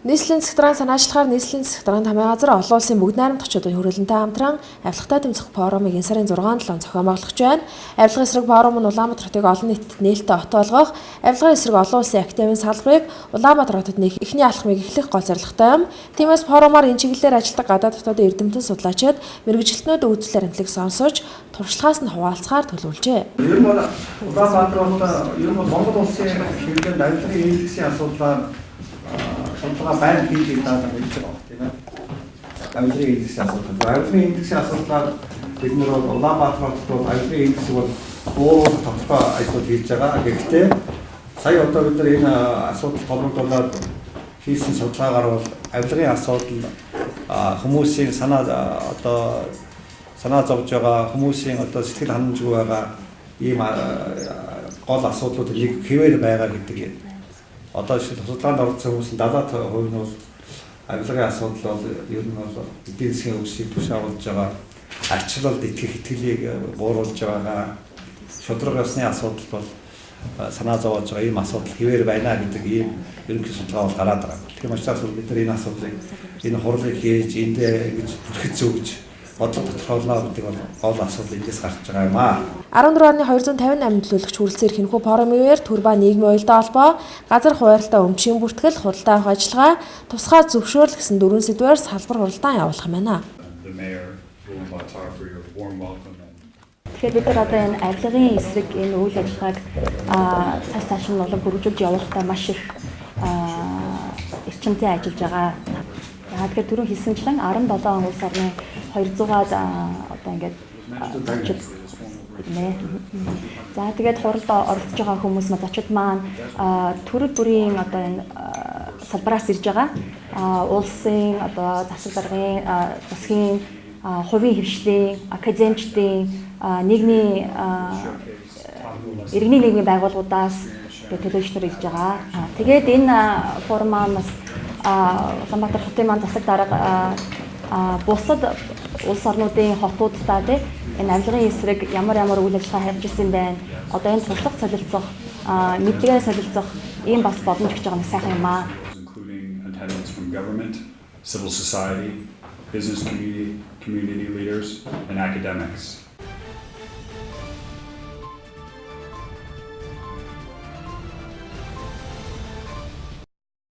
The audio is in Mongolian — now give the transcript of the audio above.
Нийслэлийн засаг даргын санаачлахаар нийслэлийн засаг даргын тамийн газар олон улсын бүгд найрамдагчдын хүрээлэнтэй хамтран авилгатай тэмцэх форумыг энэ сарын 6-7 зохион болгох гэж байна. Авилгын эсрэг форум нь Улаанбаатар хотыг олон нийтэд нээлттэй хот болгох, авилгын эсрэг олон улсын академийн салбарыг Улаанбаатар хотод нээх эхний алхмыг эхлэх гол зорилготой юм. Тиймээс форумаар энэ чиглэлээр ажилладаг гадаад дотоодын эрдэмтэн судлаачид, мэргэжилтнүүд үзэл баримтлалыг сонсож, туршлагаас нь хуваалцахаар төлөвлөжээ. Ер нь бол Улаанбаатар хот, ер нь бол Монгол улсын хэрэглээнд авилгын индексийн асуудлаар судалгаа байнга хийж байгаа гэж байгаа тийм ээ. Авилгын индексийн асуудал. Авилгын индексийн асуудлаар бид нар бол Улаанбаатар хотод бол авилгын индексийг бол бууруулах тодорхой ажлууд хийж байгаа. Гэхдээ сая одоо бид нар энэ асуудал холбогдуулаад хийсэн судалгаагаар бол авилгын асуудал хүмүүсийн санаа, одоо санаа зовж байгаа, хүмүүсийн одоо сэтгэл ханамжгүй байгаа ийм гол асуудлууд нэг хэвээр байгаа гэдэг юм. Одоо судалгаанд оролцсон хүмүүсийн 70% нь бол авилгын асуудал бол ер нь бол эдийн засгийн хөгжлийг түш агуулж байгаа, арчлалд итгэх итгэлийг бууруулж байгаа, шударга ёсны асуудал бол санаа зовоож байгаа ийм асуудал хэвээр байна гэдэг ийм ерөнхий судалгаа бол гараад байгаа. Тэгэхээр учраас бид нар энэ асуудлыг, энэ хурлыг хийж, эндээ ингэж бүрхэж өгж бодлого тодорхойлно гэдэг бол гол асуудал эндээс гарч байгаа юм аа. 14.258 төлөөлөгч хүрэлцэн ирэх энэхүү форумын үеэр төр ба нийгмийн уялдаа холбоо, газар хуваарлтаа өмчийн бүртгэл, худалдаа авах ажиллагаа, тусгай зөвшөөрөл гэсэн дөрвөн сэдвээр салбар хуралдаан явуулах юм байна. The mayor Ulaanbaatar for your warm welcome. Тэгэхээр бид нар одоо энэ авилгын эсрэг энэ үйл ажиллагааг цааш цааш нь улам хөрвүүлж явуулахдаа маш их эрчимтэй ажиллаж байгаа. За, тэгэхээр түрүүн хэлсэнчлэн 17 улс орны 200-аад одоо ингээд зочид ирнэ. За, тэгээд хуралд оролцож байгаа хүмүүс ма зочид маань төрөл бүрийн одоо энэ салбараас ирж байгаа. Улсын одоо засаг даргын, засгийн, хувийн хэвшлийн, академичдын, нийгмийн, иргэний нийгмийн байгууллагуудаас төлөөлөгч нар ирж байгаа. Тэгээд энэ форум маань бас Улаанбаатар хотын маань засаг дарга бусад улс орнуудын хотуудтай, тий, энэ авилгын эсрэг ямар ямар үйл ажиллагаа харж ирсэн байна. Одоо энэ туршлага солилцох, мэдлэгээ солилцох ийм бас боломж өгч байгаа нэг сайхан юм аа. Including attendance from government, civil society, business community, community leaders, and academics.